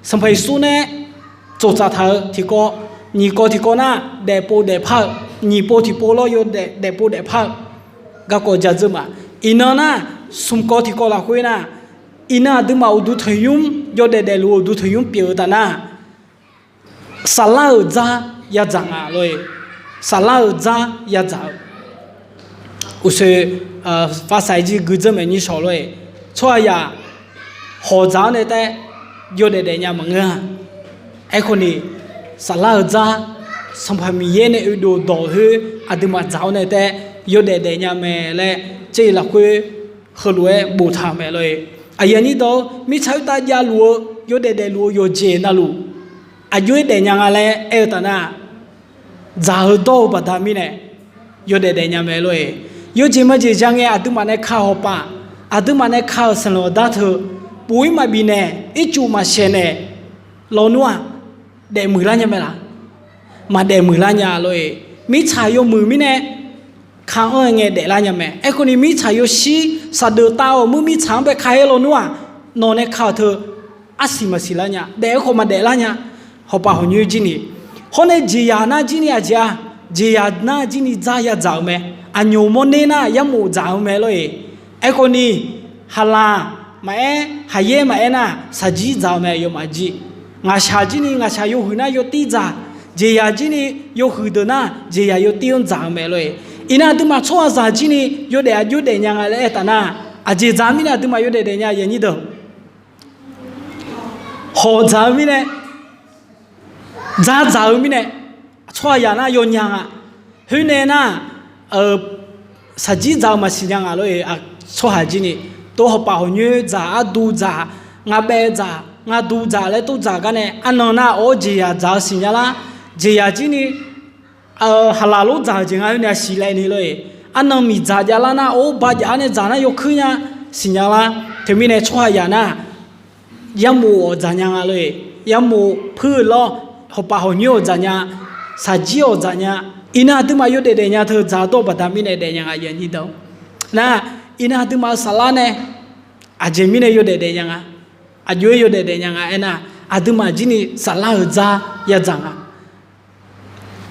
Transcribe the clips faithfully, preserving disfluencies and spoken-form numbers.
Sanqpaq Yeqsur nae tsoftsaf taq-eu tiqkawv, nyiq kawv tiqkawv nar, daefpov daefpar-eu, nyiq pov tiqpov lawr yawdaef daefpov daefpar-eu garkawv ja dzeur ma. Iqnan nar, smq kawv tiqkawv lafkhoer nar, iqnan aqduimaf uqduq tanqnymr, yawdaef daefluf-eu uqduq tanqnymr pyeuf-eu taf nar, saflar-euq dzar yadzaq nga lor-e. Saflar-euq dzar yadzaq-eu uqshoe, farsaq jir guidzeur maeq nyir shawq lor-e. Tsawrhaqzaq hawq dzaq-awr nae taef-aer yawdaef daefnya maqngeur-a. Aerkhawf ni, saflar-euq dzar Sanqpaq Miqyaer nae oedov dawq khoer aqduimaf dzaq-awr nae taef-aer yawdaef daefnya mae laer, tser-iq lafkhoer heulof-aer boftaq-euq mae lor-e. Aqyuif aqnyir dawq-eu mirtsaq khoertav javluf-eu yawdaef daefluf-eu yawqjeq navluf aqjox-aer daefnya nga laer aer-eu taf nar, dzaq-eu dawr-eu baqda mirnae yawdaef daefnya mae lor-e. Yawjeq majeq ja ngae aqduimaf nae ka-eu hawpaf, aqduimaf nae ka-euq sanqlanq dar teu, puf-ir maqbif naeq, ircuf maqsaeq naeq, lawnmr-aq, daefmuiq lar nya mae laq? Maqdaef muiqlar nya lor-e. Mirtsaq yawmuiq mirnae ka-anr-eu ngae daeflar nya mae. Aerkhawf ni mirtsaq yawshir saqdeuf tav-awq muir mirtsaq-anr bae ka-aer lawnmr-aq, nawq nae ka-euq teu arsiq maqsiq lar nya, daef-eu khawf maqdaef lar nya. Hawpaf hawqnyoer jir ni, hawr nae jeqzaq nar jir ni aqjeq-a, jeqzaq nar jir ni dzar yadzaq-eu mae. Aqnyoq mawrner nar yarmof dzaq-eu mae lor-e. Aerkhawf ni, haqlaq maqaer, haqyaer maqaer nar, saqjir dzaq-eu mae, yawmaf jir. Ngaqshaq jir ni ngaqshaq yawhuiq nar yawtir dzaq, jeqzaq jir ni yawhuiq deuq nar jeqzaq yawtir-anr dzaq-eu mae lor-e. Iqnan aqduimaf tsawrhaqzaq jir ni yawdaef aqjox daefnya nga laer aer taf nar, aqjeq dzaq-eu mirnae aqduimaf yawdaef daefnya, aqyuif aqnyir deuq? Hawq dzaq-eu mirnae, dzar dzaq-eu mirnae, tsawrhaqzaq nar yawnya nga. Khoernae nar, saqjir dzaq-eu maqsiq nya nga lor-e. Tsawrhaq jir ni, tov hawpaf hawqnyoer dzaq, arduq dzaq, ngaqbaev dzaq, ngaqduq dzaq laer tov dzaq gar nae arnan nar awr jeqzaq dzaq-eu siqnya lar. Jeqzaq jir ni haqlaq lof dzaq-euq jeq nga khoer nae aqsiq laev ni lor-e. Arnan miqdzaq javlar nar awr ba jav-ar nae dzaq nar yawkuir nya, siqnya lar. Teumirnae tsawrhaqzaq nar yarmof awq dzaq nya nga lor-e. Yarmof puir-eu lawr, hawpaf hawqnyoer awq dzaq nya, saqjir awq dzaq nya. Iqnan aqduimaf yawdaef daefnya teu dzaq dawr-eu baqda mirnae daefnya nga, aqyuif aqnyir deuq. Nar, iqnan aqduimaf-euq saflar nae aqjeq mirnae yawdaef daefnya nga, aqjox-aer yawdaef daefnya nga aernar, aqduimaf jir ni saflar-euq dzar yadzaq nga.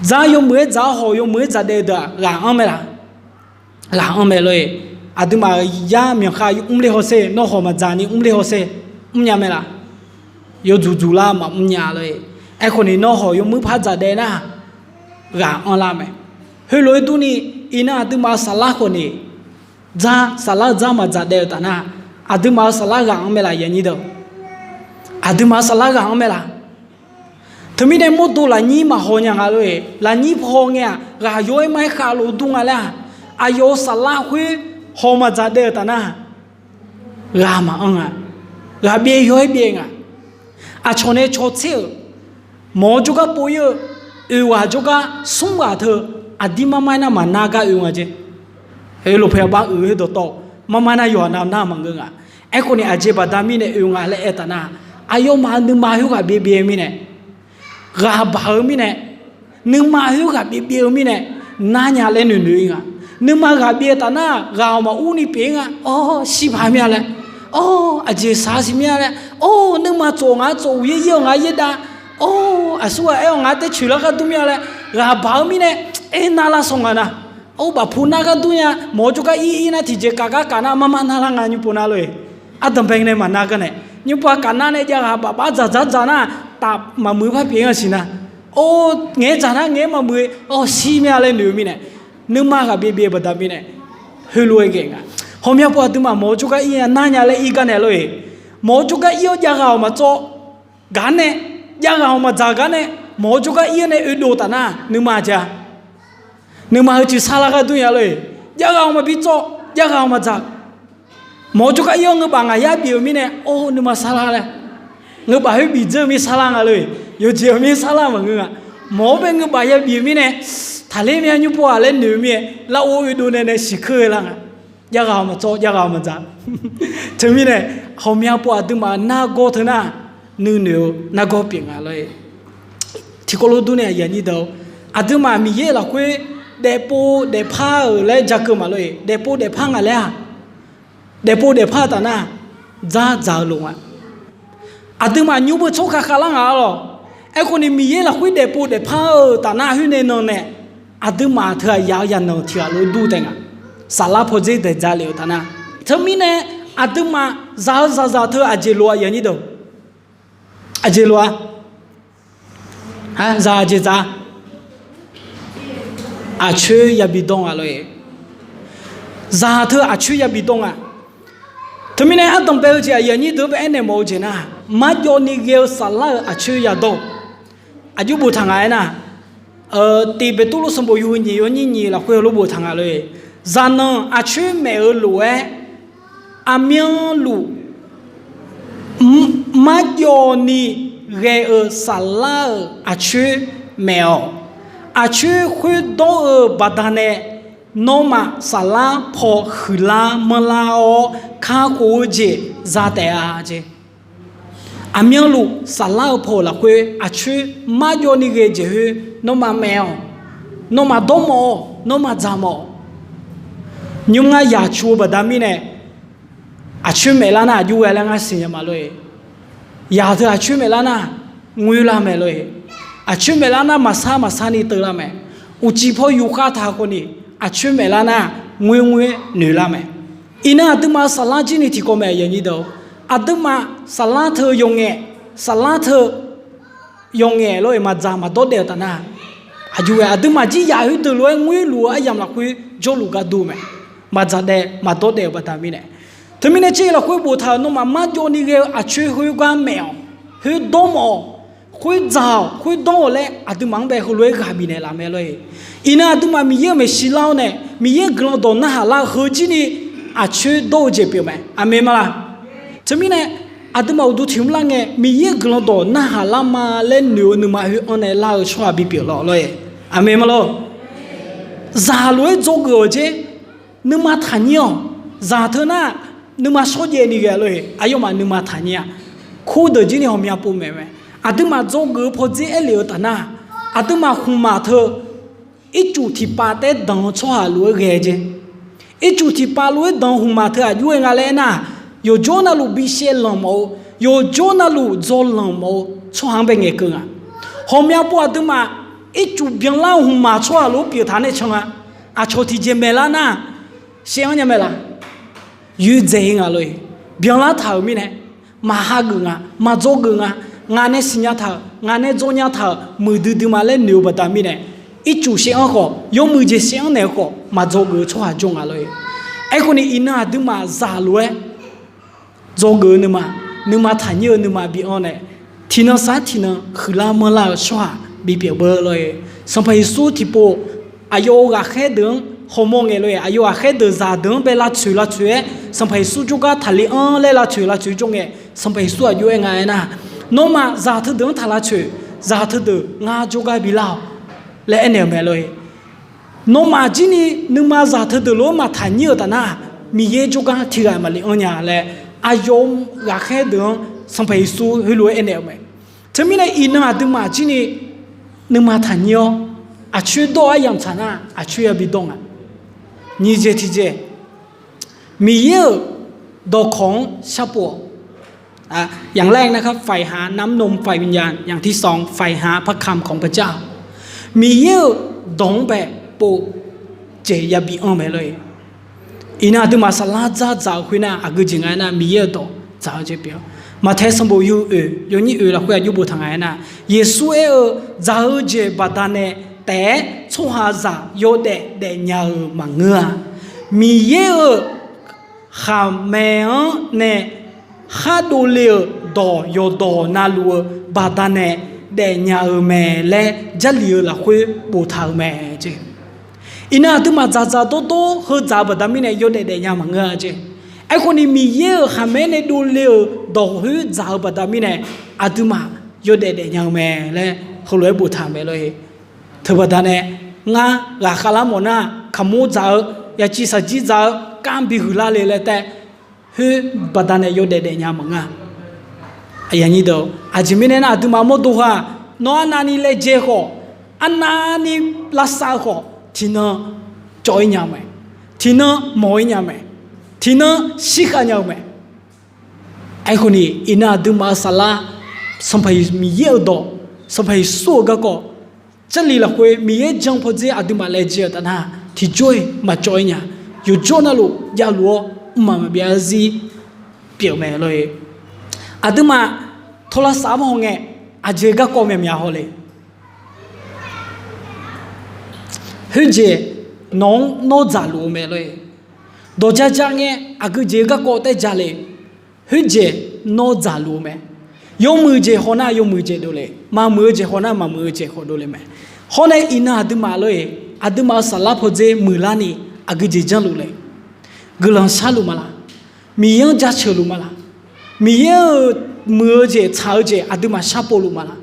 Dzar yawmuiq-aer dzaq-awr hawq yawmuiq-aer dzaq daef-eu deuq-aq ghaq anr mae laq? Ghaq anr mae lor-e. Aqduimaf yar myanqkhav mrler hawsher, nawr hawq maqdzaq ni mrler hawsher, mrnya mae laq? Yawdzuq dzuq lar maqmr nya lor-e. Aerkhawf ni nawr hawq yawmuiq par dzaq daef nar, ghaq anrlar mae. Heulof-aer durni, iqnan aqduimaf-euq saflar khawf ni, dzar, saflar-eu dzar maqdzaq daef-eu taf nar, aqduimaf-euq saflar ghaq anr mae laq, aqyuif aqnyir deuq? Aqduimaf-euq saflar ghaq anr mae laq? Teumirnae mawrdo lafnyir maqhaw nya nga lor-e. Lafnyir paw haw ngae-aq, ghaq yaw-aer ma-aer khavlof dur nga laer-aq, aqyawf-euq saflar khoer hawq maqdzaq daef-eu taf nar, ghaq maqanr nga. Ghaq byaev yaw-aer byaev nga. Aqcawq nae caw tser-euq, mawq-awr jawrgar pov-ir-eu, oeq ghaq jawrgar smr ghaq teu, aqdir mar mar-aer nar maqnar gar oe nga jeq. Heulof pae aqbar uiq-eu dawqtawv, mar mar nar yawqha nav nar maqngeur nga. Aerkhawf ni aqjeq baqda mirnae oe nga laer aer taf nar, aqyawfmaf nuima khoer ghaq byaev byaev-eu mirnae, ghaq baq-eu mirnae, nuima khoer ghaq byaev byaev-eu mirnae, narnya laer noeq noeq-ir nga. Nuima ghaq byaev taf nar, ghaq-awq maqur ni pyeuf-ir nga. Awr, shir paq mir-a laer, awr, aqjeq shaq siq mir-a laer, awr, nuima tsof-awq ngaq-anr tsof, uqyaer yaer-awq ngaq-anr yaer dav, awr, aqsurghaq aer-awq ngaq-anr taer coeq lar ghardur mir-a laer, ghaq baq-eu mirnae, aernar lar sanq nga na. Awr, bafpu nar ghardur nya, mawq-awr jawrgar ir ir nar tiqjeq kaf gar kaf nar mar mar nar lar nga nymr pov nar lor-e. Ardanqbae nae maqnar gar nae, nymr pov-a kaf nar nae jav ghaq baq baq dzaq dzaq dzaq nar, taf maqmuiq par pyeuf-ir nga siq na. Or, ngaeq-aer dzaq nar ngaeq-aer maqmuiq-eu, awr, shir mir-a laer noeq-eu mirnae, nuima ghaq byaev byaev-eu baqda mirnae, heulof-aer ghae nga. Ghawqmya pov aqduimaf mawq-awr jawrgar ir nya narnya laer ir gar nae lor-e. Mawq-awr jawrgar ir-awr jav ghaq-awq maqtsawv gar nae, jav ghaq-awq maqdzaq gar nae, mawq-awr jawrgar ir-awr nae oedov taf nar nuima jav. Nuima heuciq sarlar ghardur nya lor-e. Jav ghaq-awq maqbi tsawv, jav ghaq-awq maqdzaq. Mawq-awr jawrgar ir-awr ngeur baf ngaq yar bif-eu mirnae, or, nuima sarlar laer, ngeur baf khoer bif dzeur-eu mir sarlar nga lor-e. Yawqjeq-eu mir sarlar maqngeur nga. Mawq-awr bae ngeur baf ya bif-eu mirnae, taqler mir-a nymr pov-aq laer noeq-eu mirnae, lar or oedov nae nae siqkeur ghae lar nga. Jav ghaq-awq maqtsawv, jav ghaq-awq maqdzaq. Teumirnae, ghawqmya pov aqduimaf nargawr teu nar, nuinoeq-eu nargawr pyeuf nga lor-e. Tiqkawv lof durni aqyuif aqnyir deuq, aqduimaf Miqyaer lafkhoer daefpov daefpar-euq laer jakeuv maqlor-e. Daefpov daefpar nga laer-aq, daefpov daefpar taf nar, dzardzaq-eu lof nga. Aqduimaf nymr beu tsawrkhav khavlar ngaq-a lawq. Aerkhawf ni Miqyaer lafkhoer daefpov daefpar-euq taf nar khoer nae nan nae, aqduimaf teughaq yaq-eu yaqnanq tiq ghaq lof-aer dur taef nga. Saflar pawdzer daeq dzaq lef-euq taf nar, teumirnae aqduimaf zaq-eu zaqzaq teu aqjeq lof-a, aqjeq lof-a. Zaq aqjeq dzaq-a. Aqcoer yabi dawr nga lor-eq. Zaq teu aqcoer yabi dawr nga. Teumirnae ardanq bae-eu jeq aqyuif aqnyir deuq-anr bae aernaeq mawf-eu jeq nar, marjawv ni ghae-eu saflar-euq aqcoer yadawr-eu. Aqjox boftaq nga aernar, Tiq Beqtuvluv sanqbof yawhuiq nyiq yawnyir nyiq lafkhoer heulof boftaq nga lor-eq. Zaqnanq aqcoer maef-eu lof-aer, aqmyanluf marjawv ni ghae-eu saflar-euq aqcoer maef-awq. Aqcoer khoerdawr-eu baqdanae, nawmaf saflar paw huiqlar manrlar-awr kakhof-eu jeq za taef-a jeq. Aqmyanluf saflar-eu paw lafkhoer aqcoer marjawv ni ghae-eu jeq khoer nawmaf maef-awq. Nawmaf dawrmawf-awq, nawmaf dzaqmawf-awq. Nymr ngar yaq cu-eu baqda mirnae, aqcoer maeflar nar aqjox ghae laer ngar siqnya ma lor-eq. Yaq teu aqcoer maeflar nar ngoerlar mae lor-eq. Aqcoer maeflar nar maqsar maqsarni teular mae. Uqcif paw yufkhav taq khawf ni, aqcoer maeflar nar ngoerngoer noeqlar mae. Iqnan aqduimaf-eu saflar jir ni tiqkawv mae, aqduimaf saflar teu yawqngaef, saflar teu yawqngaef lor-eq maqdzaq maqdawr daef-eu taf nar, aqjox-aer aqduimaf jir yaq khoerdeuq lof-aer ngoerluf-eu aryamq lafkhoer jawrluf gar dur mae. Maqdzaq daef maqdawr daef-eu baqda mirnae, teumirnae tser lafkhoer boftaq-euq nawmaf marjawv ni ghae-eu aqcoer khoergar maef-awq, khoerdawr mawf-awq, khoerdzaq-awq, khoerdawr-awq laer aqduimaf-anr bae heulof-aer ghaq bifnaeq laf mae lor-eq. Iqnan aqduimaf Miqyaer-euq maeqshi lar-awr nae Miqyaer-euq guiqlanq dawq narhaq lar-eu heu jir ni aqcoer dawr-eu jeq pyeuf mae. Aqmeq ma laq? Teumirnae aqduimaf uqduq tiqmr lar ngae Miqyaer-euq guiqlanq dawq narhaq lar ma laer noeq-eu nuima khoer anr nae lar-eu tsawrhaq bipyeuf lawq lor-eq. Aqmeq ma lor? Zaq lof-aer dzawgeuf-awq jer. Nuima taqnyir-awq. Zaq teu nar nuima shawrjaev ni ghae lor-eq. Aqyawfmaf nuima taqnyir-a. Kurdeuq jir ni ghawqmya pov maeq mae. Aqduimaf dzawgeuf-eu pawdzer aerlef-eu taf nar, aqduimaf khmqmaq teu ircuf tiqpav taer danq-eu tsawrhaq lof-aer ghae jer. Ircuf tiqpav lof-aer danq-eu khmqmaq teu aqjox-aer nga laer aernar, yawqjawr navluf bi shaev lanq mawf-eu, yawqjawr navluf dzaw lanq mawf-eu tsawrhaq-anr bae ngaeqkeuv nga. Ghawqmya pov aqduimaf ircuf byanlar-eu khmqmaq tsawrhaq lof-aer pyeuf taq nae can nga. Aqcawq tiqjeq maeqlar nar, shaev-anr nya mae laq? Yoerdzae-ir nga lor-eq. Byanlar taq-euq mirnae, maq hageuf nga, maq dzawgeuf nga, ngaq nae siqnya taq-euq, ngaq nae dzawnya taq-euq muiqdui dui ma laer noeq-eu baqda mirnae, ircuf shaev-anr khawf, yawmuiq jeq shaev-anr naeq-eu khawf maq dzawgeuf-eu tsawrhaq jawr nga lor-eq. Aerkhawf ni iqnan aqduimaf zaq lof-aer dzawgeuf-eu nuima, nuima taqnyir-eu nuima bi anr nae, tiqnan sar tiqnan huiqlar manrlar-eu tsawrhaq bipyeuf beu lor-eq. Sanqpaq Yeqsur tiqpov aqyawf-euq ghaqkhaer deuq-anr hawmawr ngae lor-eq. Aqyawf ghaqkhaer deuq zaqdeuq-anr bae lavtsoeq lavtsoeq-aer Sanqpaq Yeqsur jawrgar taqli anr laer lavtsoeq lavtsoeq jawr ngae, Sanqpaq Yeqsur aqjox-aer nga aernar, nawmaf zaq teudeuq-anr taq lavtsoeq, zaq teudeuq ngar jawrgar bi lar-awq laer aernaeq-euq mae lor-eq. Nawmaf jir ni nuima zaq teudeuq lof-aer maqtaqnyir-euq taf nar, Miqyaer jawrgar tiqghaq maqli anr nya laer, aqyawf-euq ghaqkhaer deuq-anr Sanqpaq Yeqsur heulof-aer aernaeq-euq mae. Teumirnae iqnan aqduimaf jir ni nuima taqnyir-awr, aqcoer dawr-eu aryamq tsaq nar aqcoer yabi dawr nga. Nyiq jeq tiqjeq, Miqyaer-euq dawqkawq-anr sharpov-awq. อย่างแรกนะครับ ใฝ่หาน้ำนมฝ่ายวิญญาณ อย่างที่สอง ใฝ่หาพระคำของพระเจ้า Miqyaer-euq dawq-anr bae pov jeq yabi anr mae lor-eq. Iqnan aqduimaf saflar dzardzaq-eu khoer nar aqgeu jeq nga aernar, Miqyaer-euq dawq dzaq-eu jeq pyeuf-awr, Maqtaeq sanqbof yawhuiq oeq yawnyir oeq lafkhoer aqjox boftaq nga aernar, Yeqsur aer-eu, dzaq-eu jeq baqdanae taef-aer tsawrhaqzaq yawdaef daefnya-euq maqngeur-a. Miqyaer-euq khaqmae-anr nae khar dovle-euq dawq yawqdawq navluf-eu baqdanae daefnya-eu mae laer Jarlif-eu lafkhoer boftaq-eu mae jeq. Iqnan aqduimaf dzaqdzaq dawrdawr heu dzaq-eu baqda mirnae yawdaef daefnya maqngeur-a jeq. Aerkhawf ni Miqyaer-euq khaqmae nae dovle-euq dawq khoer dzaq-eu baqda mirnae aqduimaf yawdaef daefnya-eu mae laer heulof-aer boftaq-euq mae lor-eq. Teubaqda nae ngar ghaqkhav lar mawf nar, kaqmur dzaq-eu, yaciv saqjir dzaq-eu, kar bihuiq lar le laer taef, khoer baqda nae yawdaef daefnya maqngeur-a. Aqjeq mirnae nar aqduimaf mawrdo ha, nawr arnavni laejae khawf, arnavni lavsav-eu khawf, tiqnan cawv-ir nya-eu mae, tiqnan mawq-ir nya-eu mae, tiqnan shirkhav nya-eu mae. Aerkhawf ni iqnan aqduimaf-euq saflar, Sanqpaq Miqyaer-euq dawq, Sanqpaq Yeqsur-euq garkawv, Jarlif lafkhoer Miqyaer jan pawdzer aqduimaf laejae-euq taf nar tiqjawr-iq maqcawv-aer nya. Yawqjawr navluf javluf-awr mqmaq maqbyav zarzir pyeuf-eu mae lor-e. Aqduimaf tawlavsaf-anr hawngae aqjeq garkawv myaqmyaq haw le. Khoerjeq nawq-anr nawr dzaqluf-eu mae lor-e. Dawq jaja ngae aqgeujeq garkawv taer ja le. Khoerjeq nawr dzaqluf-eu mae. Yawmuiq jeq haw nar yawmuiq jeq dovle, maqmuiq-eu jeq haw nar maqmuiq-eu jeq khawf dovle mae. Hawr nae iqnan aqduimaf lor-e, aqduimaf-euq saflar pawdzer muiqlar ni aqgeujeq janrluf le. Guiqlanq sharluf ma laq? Miqyaer-anr jaceuq luf ma laq? Miqyaer-euq muiq-eu jeq tsaq-eu jeq aqduimaf sharpov luf ma laq?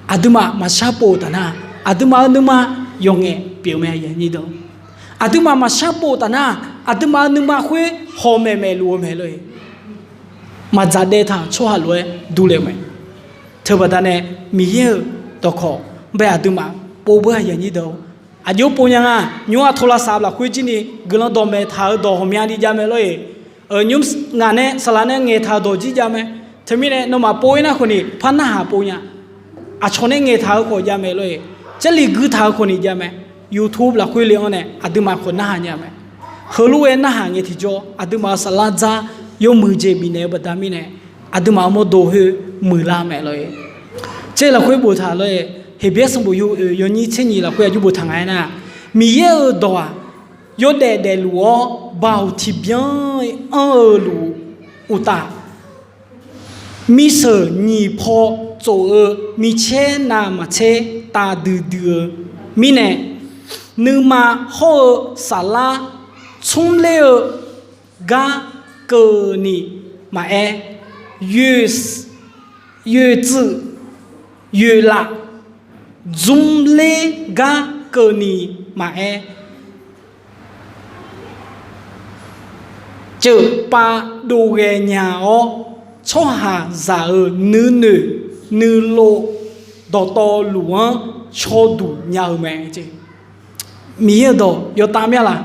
Aqduimaf maqshar pov-eu taf nar, aqduimaf-euq nuima yawqngaef pyeuf-eu mae. Aqduimaf maqshar pov-eu taf nar, aqduimaf-euq nuima khoer hawq maeqmaeq luf-eu mae lor-e. Maqdzaq daev taq-euq tsawrhaq lof-aer durle-eu mae. Teubaqda nae Miqyaer-euq dawqkawq bae aqduimaf pov beu-aq, aqjox pov nya nga. Nymr-aq tawlavsaf lafkhoer jir ni guiqlanq dawqmaeq taq-euq dawq ghawqmyani jav mae lor-e. Nymr ngaq nae saqlaq nae ngaeqtaq-euq dawq jir jav mae. Teumirnae nawmaf pov-ir nar khawf ni par narhaq pov nya. Aqcawq nae ngaeqtaq-euq khawf jav mae lor-e. Jarlif guitaq-euq khawf ni jav mae. YouTube lafkhoer le-anr nae aqduimaf khawf narhaq nya mae. Heulof-aer narhaq ngae tiqjawr aqduimaf-euq saflar dzar yawmuiq jeq bifnaeq-eu baqda mirnae, aqduimaf-euq mawrdo khoer muiqlar mae lor-e. Tser lafkhoer boftaq lor-e, Heqbyaer sanqbof yawnyir tser nyiq lafkhoer aqjox boftaq nga aernar, Miqyaer-euq dawq-aq, yawdaef daefluf-awr baoq tiqbyan-iq anr-eu luf uqtaf, miseuq nyiq paw tsof-eu micaer navmaqtser tav duidui-eu mirnae, nuima hawr-eu saflar tsmr ler-eu gar keuvni maqaer, yoeqtsuif yoeqlaf dzmr ler gar keuvni maqaer, ceuf pav dov ghae nya-awr, tsawrhaqzaq-euq nuinoeq nuilov dawqtawvluf-anr cawduq nya-eu mae. Miqyaer-euq dawq yawtav myav laq?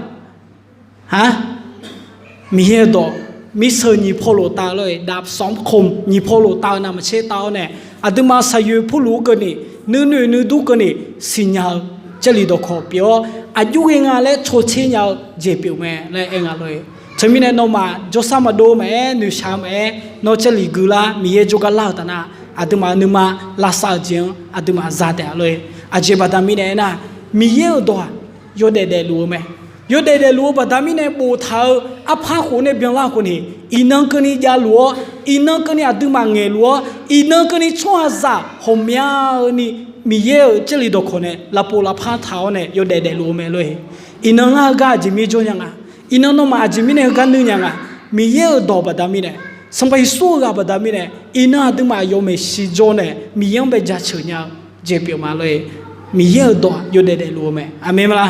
Aq, Miqyaer-euq dawq, miseuq nyiq paw lof tav-eu lor-e, daf sanr khoq nyiq paw lof tav-eu navmaqtser tav-awr nae, aqduimaf saqyoeq purluf-eu keuvni, nuinoeq nuidur keuvni siqnya-eu Jarlif dawqkawq pyeuf-awr, aqjox ghae nga laer cawtser nya-eu jeq pyeuf mae laer aer nga lor-e. Teumirnae nawmaf jawrsar maqdov maqaer, noeqshaq-eu maqaer, nawr Jarlif guilar Miqyaer jawrgar lar-euq taf nar, aqduimaf-euq nuima lavsav-euq jeq-anr aqduimaf za taef-a lor-e. Aqjeq baqda mirnae aernar, Miqyaer-euq dawq-aq, yawdaef daefluf-eu mae. Yawdaef daefluf-eu baqda mirnae boftaq-eu arpar khof nae byanlar khawf ni, iqnan keuvni javluf-awr, iqnan keuvni aqduimaf ngaeqluf-awr, iqnan keuvni tsawrhaqzaq ghawqmyani Miqyaer-euq Jarlif dawqkawq nae lavpov lavpar taq-awr nae yawdaef daefluf-eu mae lor-e. Iqnan ngar heugar aqjeq mir jawr nya nga. Iqnan nawmaf aqjeq mirnae heugar nuir nya nga. Miqyaer-euq dawq baqda mirnae, Sanqpaq Yeqsur-eu ghaq baqda mirnae, iqnan aqduimaf yawf maeqshi jawr nae Miqyaer-anr bae jaceuq nya-eu jeq pyeuf ma lor-e. Miqyaer-euq dawq-aq yawdaef daefluf-eu mae. Aqmeq ma la?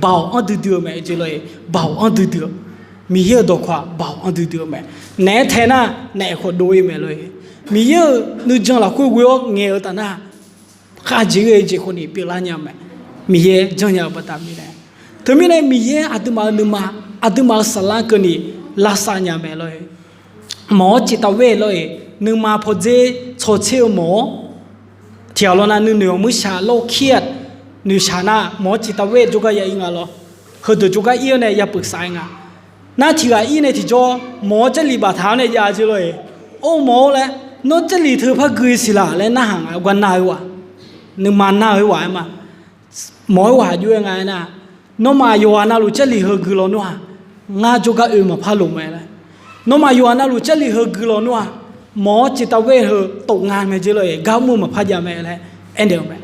Baoq anr duidui-eu mae jeq lor-e. Baoq anr duidui-eu, Miqyaer-euq dawqkawq-aq baoq anr duidui-eu mae. Naeq-aer tae nar naeq khawf dov-ir mae lor-e. Miqyaer-euq nuijan lafkhoer ghoe-awr ngaeq-eu taf nar, khavjeq ghae-eu jeq khawf ni pyeuflar nya-eu mae. Miqyaer janrnya-eu baqda mirnae, teumirnae Miqyaer aqduimaf-euq nuima, aqduimaf-euq saflar keuvni lavsav nya mae lor-e. Mawq-awr ciqtav wer lor-e. Nuima pawdzer tsawtser-eu mawq-awr, tiqghaq lawr nav nuinoeq-awq muirshaq lawr kir-aq, noeqshaq nar mawq-awr ciqtav wer jawrgar ya ir nga lawr. Heudeuq jawrgar ir-awr nae ya peuq saf-aer nga. Nar tiqghaq ir nae tiqjawr mawq-awr Jarlif baftaq-awr nae jav-eu jeq lor-e. Or mawq-awr laer, nawr Jarlif teu par gui siq laq laer narhaq nga gar nar-eu ghaq, nuima nar-eu ghaq-aer ma. Mawq-awr ghaq aq jov-aer nga aernar, nawmaf yawqghaq navluf Jarlif heu gui lawnmr-aq, ngar jawrgar oe maqpar loq mae laer. Nawmaf yawqghaq navluf Jarlif heu gui lawnmr-aq, mawq-awr ciqtav wer heu tof nga mae jeq lor-e, gar mr-eu maqpar jav mae laer aernaeq-eu mae.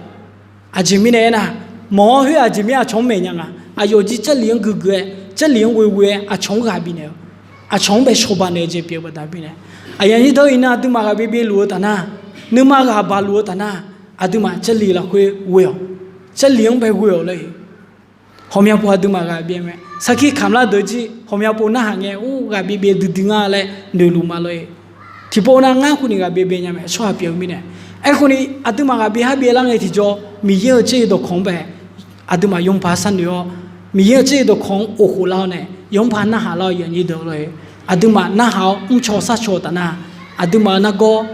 Aqjeq mirnae aernar, mawq-awr khoer aqjeq mir aqcawq-anr maeq nya nga. Aqyawf jir Jarlif-anr guiqguiq-aer, Jarlif-anr ghoeghoe-aer aqcawq-anr ghaq bifnaeq-eu, aqcawq-anr bae shawba naeq-eu jeq pyeuf-eu baqda mirnae, aqyuif aqnyir deuq iqnan aqduimaf ghaq byaev byaev luf-eu taf nar, nuima ghaq baq luf-eu taf nar, aqduimaf Jarlif lafkhoer ghoe-awq. Jarlif-anr bae ghoe-awq lor-e. Ghawqmya pov aqduimaf ghaq byaev mae. Sarkir kamq lar deuq jir ghawqmya pov narhaq ngae ur ghaq byaev byaev duidui nga laer noeqluf ma lor-e. Tiqpov nar ngar khawf ni ghaq byaev byaev nya mae tsawrhaq pyeuf-eu mirnae. Aerkhawf ni aqduimaf ghaq byaev har byaev lar ngae tiqjawr Miqyaer-euq Jarlif dawqkawq-anr bae aqduimaf yawmuiq paq sharnoeq-awr, Miqyaer-euq Jarlif dawqkawq-anr of khof lar-awr nae yawmuiq paq narhaq lar-eu aqyuif aqnyir deuq lor-e. aqduimaf narhaq-awr mrcaw sharcaw-eu taf nar, aqduimaf-euq nargawr,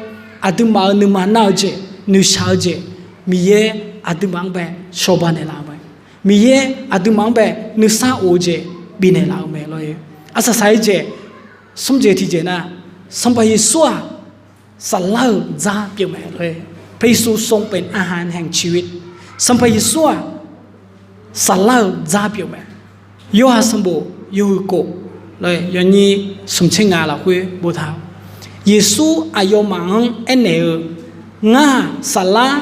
aqduimaf-euq nuima nar-eu jeq, noeqshaq-eu jeq, Miqyaer aqduimaf-anr bae cawba naeqlaf-eu mae. Miqyaer aqduimaf-anr bae nuisar of-eu jeq bifnaeq laf-eu mae lor-e. Arsaq saq-ir jeq, smr jeq tiqjeq nar, Sanqpaq Yeqsur-aq, saflar-euq dzar pyeufmae lor-e. พระเยซูทรงเป็นอาหารแห่งชีวิต Sanqpaq Yeqsur-aq, saflar-euq dzar pyeufmae. Yorhaq sanqbof yawhuiq kof, yawnyir smq tser ngaq lafkhoer boftaq-eu, Yeqsur aqyawfmaf-anr aernaeq-eu, Ngar-aq, saflar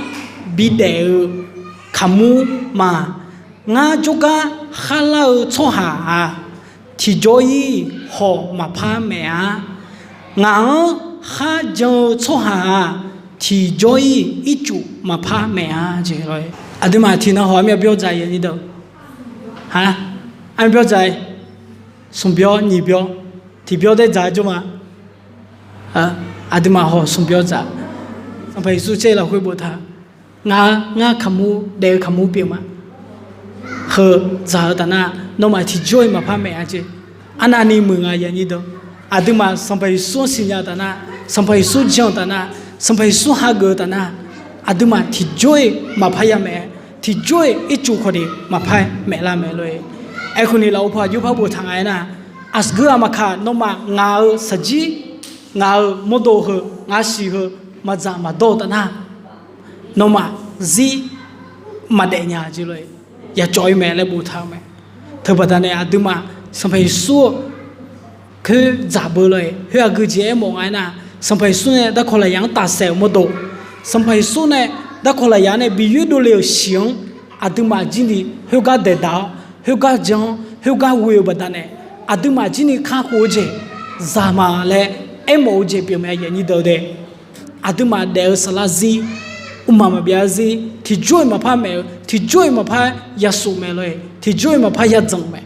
bidaef-eu kaqmur ma. Ngar jawrgar kharlar-eu tsawrhaq-aq, tiqjawr-ir hawq maqpar maef-a. Ngaq-anr kharjan-eu tsawrhaq-aq, tiqjawr-ir ircuf maqpar maef-a jeq lor-e. Aqduimaf tiqnan hawq armyav byawr dzaq-a, armyav byawr dzaq-a, smq byawr nyiq byawr, tiq byawr daer dzaq-a jawr ma. Aqduimaf hawq smq byawr dzaq. Sanqpaq Yeqsur caer lafkhoer boftaq, Ngaq-eu ngar kaqmur daef-eu kaqmur pyeuf ma. Heu dzaq-eu taf nar, nawmaf tiqjawr-iq maqpar maef-a jeq. Arnavni muiq nga yanyir deuq. Aqduimaf Sanqpaq Yeqsur-anr siqnya-eu taf nar, Sanqpaq Yeqsur jan-eu taf nar, Sanqpaq Yeqsur hageuf-eu taf nar, aqduimaf tiqjawr-iq maqpar yamaef, tiqjawr-iq ircuf khawf ni maqpar maeflar mae lor-e. Aerkhawf ni lafov paq jawrpar boftaq nga aernar, aqgeu aqmaqkaq nawmaf ngaq-euq saqjir, ngaq-euq mawrdo heu, ngaq siq heu maqdzaq maqdawr-eu taf nar, nawmaf zir maqdaef nya jeq lor-e. Yacawv-ir mae laer boftaq-eu mae. Teubaqda nae aqduimaf Sanqpaq Yeqsur-eu khoer dzaq beu lor-e. Khoer aqgeu jeq aermawf nga aernar, Sanqpaq Yeqsur nae darkawq lafyaq-anr tafsaef-euq mawrdo, Sanqpaq Yeqsur nae darkawq lafyaq nae bi yoerdov le-euq shiq-anr aqduimaf jir ni khoergar daeqdaq-awr, khoergar jan-awr, khoergar ghoe-eu baqdanae, aqduimaf jir ni kakhof-eu jeq zaq ma laer aermawf-eu jeq pyeufmae yanyir deuq de. Aqduimaf daef-eu saflar zir, mqmaq maqbyav zir, tiqjawr-iq maqpar maef-eu, tiqjawr-iq maqpar yasuf mae lor-e, tiqjawr-iq maqpar yadzanq mae.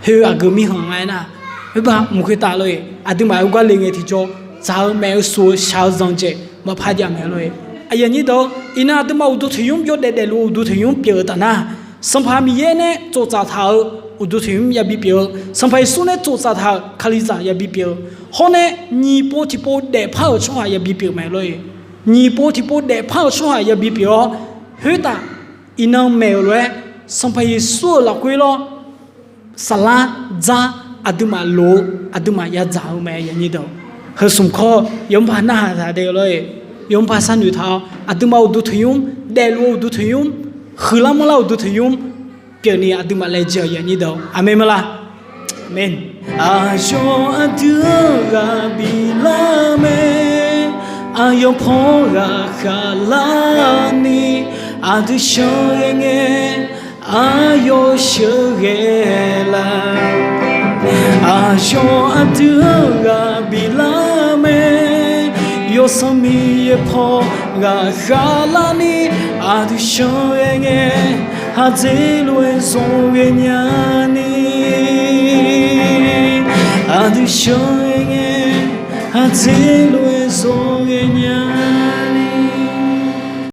Khoer aqgeu mirkhanq nga aernar, khoerbar mq khoertav lor-e, aqduimaf khoergar le ngae tiqjawr, dzaq-eu maef-eu suf-eu shaq-eu zanq jeq maqpar jav mae lor-e. Aqyuif aqnyir deuq, iqnan aqduimaf uqduq tanqnymr yawdaef daefluf-eu uqduq tanqnymr pyeuf-eu taf nar, Sanqpaq Miqyaer nae tsoftsaf taq-euq uqduq tanqnymr yabi pyeuf-eu, Sanqpaq Yeqsur nae tsoftsaf taq-euq Kalizaq yabi pyeuf-eu, hawr nae nyiq pov tiqpov daefpar-euq tsawrhaq yabi pyeuf mae lor-e. Nyiq pov tiqpov daefpar-euq tsawrhaq yabi pyeuf-awr, khoertav iqnan maeq-euq lof-aer, Sanqpaq Yeqsur-euq lafkhoer lawr, saflar dzar aqduimaf loq-eu aqduimaf yadzaq-eu mae yanyir deuq. Heu smq kawr yawmr par narhaq taq daef-eu lor-e. Yawmr par sharnoeq taq-awr, aqduimaf uqduq tanqnymr, daefluf-eu uqduq tanqnymr, huiqlar manrlar uqduq tanqnymr pyeufni aqduimaf laejae-euq yanyir deuq. Aqmeq maqlaq? Aqmeq. Aqyawf aqdui-anr ghaq biflar mae. Aqyawf paw ghaq khaqlar ni aqdui shanr ghae ngae, aqyawf sheuqghae la? Aqyawf aqdui-anr ghaq biflar mae. Yawsanr Miqyaer paw ghaq khaqlar ni aqdui shanr ghae ngae, haqdzer lof-aer zmq ghae nya ni. Aqdui shanr ghae ngae, haqdzer lof-aer zmq